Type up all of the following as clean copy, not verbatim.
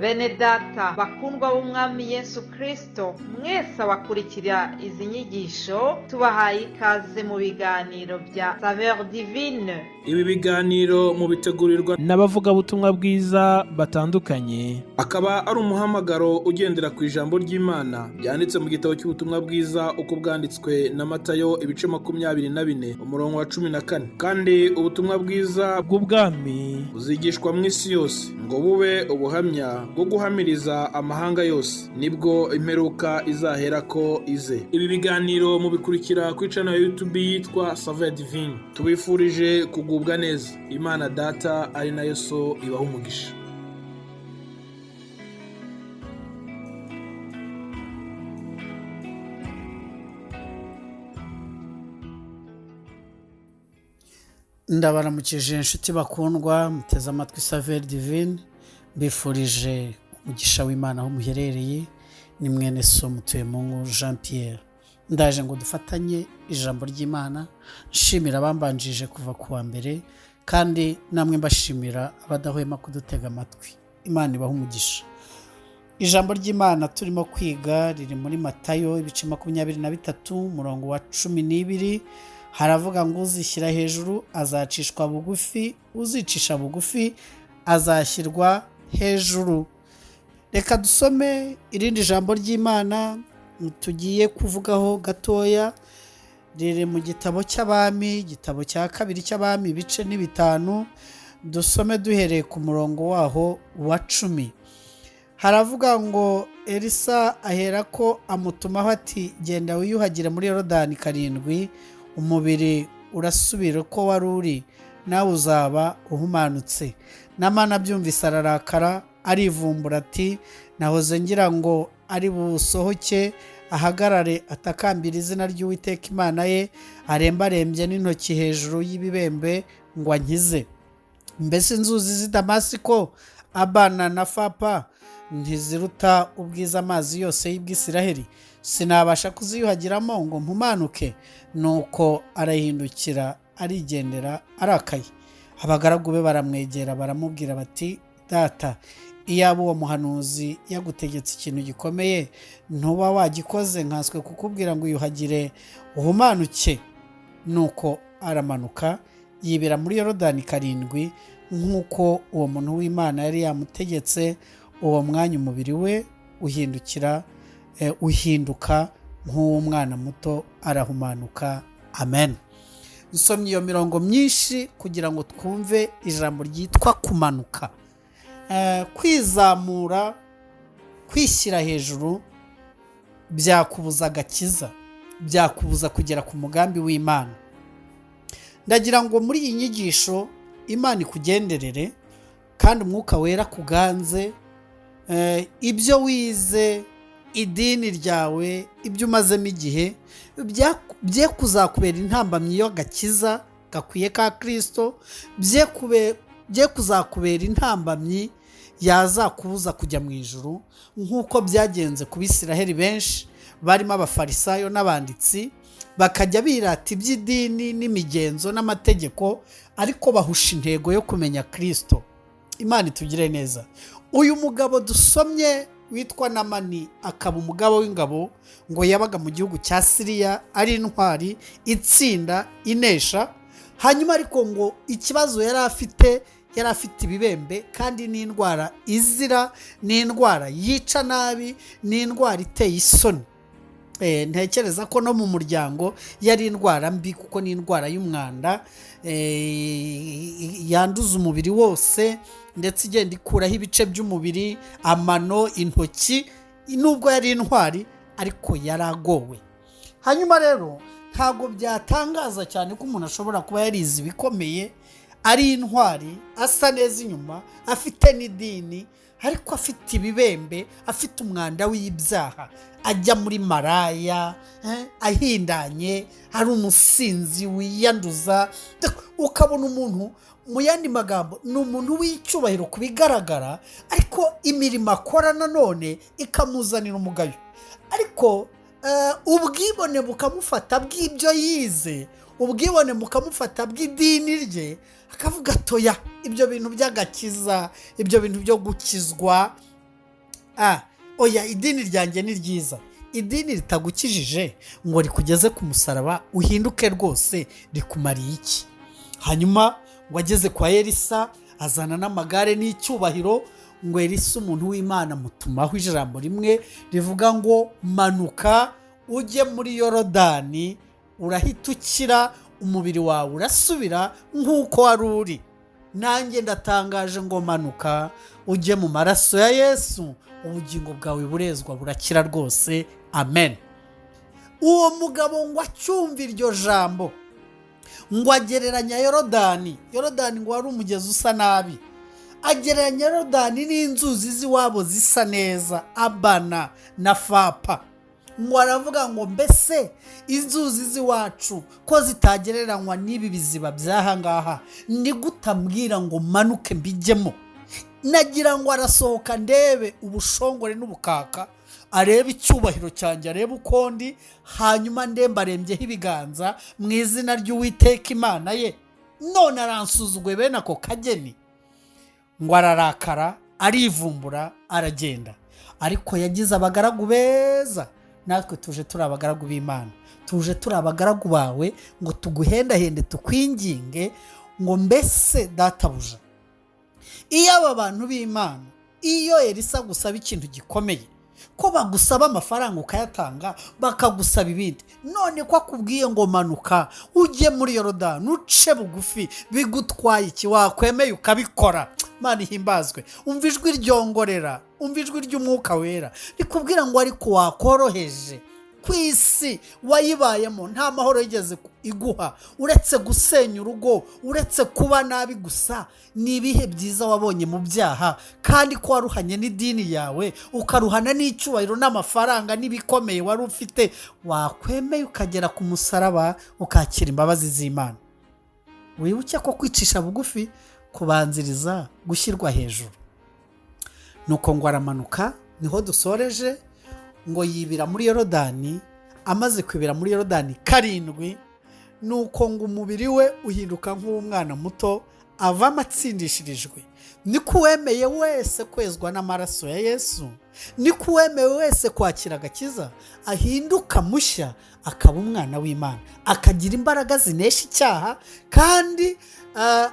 Bene data bakundwa b'Umwami Yesu Kristo, mwese abakurikira izi nyigisho, tubahaye ikaze mu biganiro bya Saveur Divine. Ibi biganiro mubitegurirwa n'abavugabutumwa bwiza batandukanye, akaba ari umuhamagaro ugendera ku ijambo ry'Imana ryanditse mu gitabo cy'ubutumwa bwiza uko bwanditswe na Matayo ibice 24 umurongo wa 14. Kandi ubutumwa bwiza bw'ubwami buzigishwa mu isi yose ngo bube ubuhamya bwo guhamiriza amahanga yose, nibwo imperuka izaherako ize. Ibi biganiro mubikurikira kuri channel ya YouTube yitwa Saveur Divine. Tubifurije kugubwa neza. Imana Data ari nayo So ibaha umugisha. Ndabaramukije inshuti bakundwa muteze amatwi Saveur Divine, mbifurije umugisha w'Imana aho muherereye. Ni mwene so Mutuyemungu Jean Pierre. Ndaje ngo dufatanye ijambo ry'Imana, nshimira abambanjije kuva ku wa mbere, kandi namwe mbashimira abadahwema kudutega amatwi. Imana ibahe umugisha. Ijambo ry'Imana turimo kwiga riri muri Matayo ibice 23 umurongo wa 12. Haravuga ngo uzishyira hejuru azacishwa bugufi, uzicisha bugufi azashyirwa hejuru. Reka dusome irindi jambo ry'Imana tugiye kuvugaho gatoya, riri mu gitabo cy'Abami, igitabo cya kabiri cy'Abami ibice 5, dusome duhereye ku murongo waho wa 10. Haravuga ngo Elisa aherako amutumaho ati genda wiyuhagire muri Yorodani 7, umubiri urasubira uko wari uri, nawe uzaba uhumanutse. Namani abyumvise ararakara, arivumbura ati nahoze ngira ngo ari busohoke ahagarare atakambira izina ry'Uwiteka Imana ye, arembarembye n'intoki hejuru y'ibibembe ngo ankize. Mbese inzuzi z'i Damasiko, Abana na Fapa ntiziruta ubwiza amazi yose y'Ubwisiraheli? Sinabasha kuziyuhagiramo ngo mpumanuke. Nuko arahindukira arigendera arakaye. Abagaragu be baramwegera baramubwira bati data, iyaba uwo muhanuzi yagutegetse ikintu gikomeye ntuba wagikoze, nkanswe kukubwira ngo uyuhagire uhumanuke. Nuko aramanuka yibira muri Yorodani 7, nk'uko uwo muntu w'Imana yari yamutegetse. Uwo mwanya umubiri we uhinduka nk'uw'umwana muto, arahumanuka. Amen. Nsomye iyo mirongo myinshi kugira ngo twumve ijambo ryitwa kumanuka. Kwizamura, kwishyira hejuru byakubuza agakiza, byakubuza kugera ku mugambi w'Imana. Ndagira ngo muri iyi nyigisho Imana ikugenderere kandi Umwuka Wera kuganze. Ibyo wize, idini ryawe, ibyo umazemo igihe bye kuzakubera intambamyi y'agakiza gakwiye ka Kristo, bye kuzakubera intambamyi yazakubuza kujya mu ijuru, nk'uko byagenze ku Bisiraheli benshi barimo abafarisayo n'abanditsi, bakajya birata iby'idini n'imigenzo n'amategeko, ariko bahusha intego yo kumenya Kristo. Imana itugire neza. Uyu mugabo dusomye witwa Namani, akaba umugabo w'ingabo, ngo yabaga mu gihugu cya Siriya, ari intwari itsinda inesha. Hanyuma ariko ngo ikibazo yari afite, yari afite ibibembe, kandi n'indwara izira, n'indwara yica nabi, n'indwara iteye isoni. Ntekereza ko no mu muryango yari indwara mbi, kuko ni indwara y'umwanda yanduza umubiri wose, ndetse igenda ikuraho ibice by'umubiri, amano, intoki. Nubwo yari intwari ariko yaragowe. Hanyuma rero ntabwo byatangaza cyane ko umuntu ashobora kuba yarize ibikomeye, ari intwari, asa neza inyuma, afite n'idini, ariko afite ibibembe, afite umwanda w'ibyaha, ajya muri maraya, ahindanye, ari umusinzi wiyanduza. Ukabona umuntu, mu yandi magambo, ni umuntu w'icyubahiro ku bigaragara, ariko imirimo akora nanone ikamuzanira umugayo. Ariko ubwibone bukamufata bw'ibyo yize, ubwibone bukamufata bw'idini rye, akavuga atoya ibyo bintu by'agakiza, ibyo bintu byo gukizwa Oya, idini ryanjye ni ryiza. Idini ritagukijije ngo rikugeze ku musaraba uhinduke rwose, rikumariye iki? Hanyuma ngo ageze kwa Elisa azana n'amagare n'icyubahiro. Ngo Elisa umuntu w'Imana mutumaho ijambo rimwe rivuga ngo manuka ujye muri Yorodani, urahita ukira, umubiri wawe urasubira nk'uko wari uri. Nanjye ndatangaje ngo manuka ujye mu maraso ya Yesu, ubugingo bwawe burezwa, burakira rwose. Amen. Uwo mugabo ngo acyumve iryo jambo, ngo agereranya Yorodani. Yorodani ngo wari umugezi usa nabi, agereranya Yorodani n'inzuzi z'iwabo zisa neza, Abana na Fapa. Ngo aravuga ngo mbese inzuzi z'iwacu ko zitagereranywa n'ibi biziba by'aha ngaha, ni gute ambwira ngo manuke mbijyemo? Nagira ngo arasohoka ndebe ubushongore n'ubukaka, arebe icyubahiro cyanjye, arebe uko ndi, hanyuma ndembe arembyeho ibiganza mu izina ry'Uwiteka Imana ye. None aransuzuguye bene ako kageni. Ngo ararakara, arivumbura, aragenda. Ariko yagize abagaragu beza. Natwe tuje turi abagaragu b'Imana, tuje turi abagaragu bawe ngo tuguhendahende, tukwinginge ngo mbese databuja, iyo aba bantu b'Imana, iyo Elisa agusaba ikintu gikomeye, ko bagusaba amafaranga ukayatanga, bakagusaba ibindi, none ko akubwiye ngo manuka ujye muri Yorodani uce bugufi, bigutwaye iki? Wakwemeye ukabikora? Imana ihimbazwe. Umva ijwi ryongorera, umva ijwi ry'Umwuka Wera rikubwira ngo ariko wakoroheje, ku isi wayibayemo nta mahoro yigeze iguha, uretse gusenya urugo, uretse kuba nabi gusa. Ni ibihe byiza wabonye mu byaha? Kandi ko waruhanye n'idini yawe, ukaruhana n'icyubahiro n'amafaranga n'ibikomeye wari ufite, wakwemeye ukagera ku musaraba ukakira imbabazi z'Imana. Wibuke ko kwicisha bugufi kubanziriza gushyirwa hejuru. Nuko ngo aramanuka, niho dusoreje, ngo yibira muri Yorodani. Amaze kwibira muri Yorodani 7, nuko ngo umubiri we uhinduka nk'uw'umwana muto, avamo atsindishirijwe. Niko uwemeye wese kwezwa n'amaraso ya Yesu, niko uwemeye wese kwakira agakiza ahinduka mushya, akaba umwana w'Imana, akagira imbaraga zinesha icyaha, kandi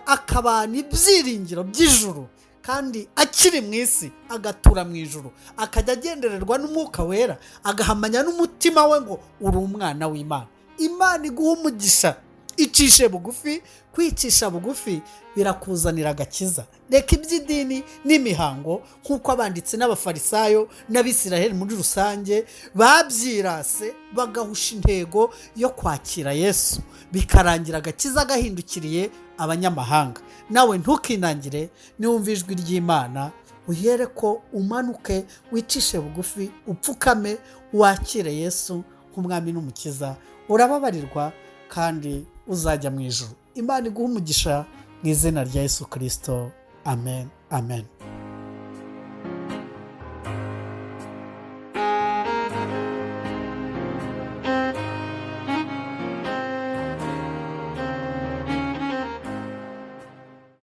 akabana ibyiringiro by'ijuru, kandi akiri mu isi agatura mu ijuru, akajya agendererwa n'Umwuka Wera, agahamanya n'umutima we ngo uri umwana w'Imana. Imana iguha umugisha. Icishe bugufi. Kwicisha bugufi birakuzanira agakiza. Reka iby'idini n'imihango, nk'uko abanditsi n'abafarisayo n'Abisiraheli muri rusange babyirase, bagahusha intego yo kwakira Yesu, bikarangira agakiza gahindukiriye abanyamahanga. Nawe ntukinangire, niwumva ijwi ry'Imana uhere ko umanuke, wicishe bugufi, upfukame, wakire Yesu nk'umwami n'umukiza, urababarirwa kandi uzajya mu ijuru. Imana iguha umugisha mu izina rya Yesu Kirisito. Amen, amen.